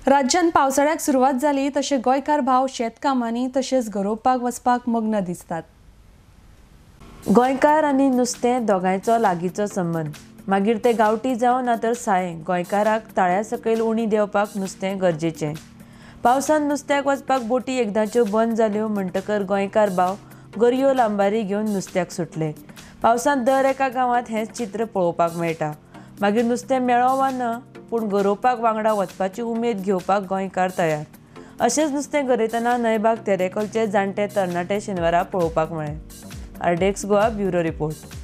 राज्यांत पावसाळ्याक सुरवात जाली तशे गोंयकार भाव शेतकामांनी तशेंच गरोवपाक वचपाक मग्न दिसतात. गोंयकार आनी नुस्तें दोगांयचो लागींचो संबंद. मागीर ते गांवठी जावं ना तर सायें, गोंयकाराक ताळ्या सकयल उणी देंवपाक नुस्तें गरजेचें. पावसान नुस्त्याक वचपाक बोटी एकदांच्यो बंद जाल्यो म्हणटकर गोंयकार भाव गरयो लांबारी घेवन नुस्त्याक सुटले. पावसांत दर एका गांवांत हेंच चित्र पळोवपाक मेळटा. मागीर नुस्तें मेळो वा ना, पूण गरोवपाक वांगडा वचपाची उमेद घेवपाक गोंयकार तयार. अशेंच नुस्तें गरयतना न्हंयबाग तेरेखोलचे जाणटे तरणाटे शेनवारा पळोवपाक मेळ्ळे. RDX Goa bureau report.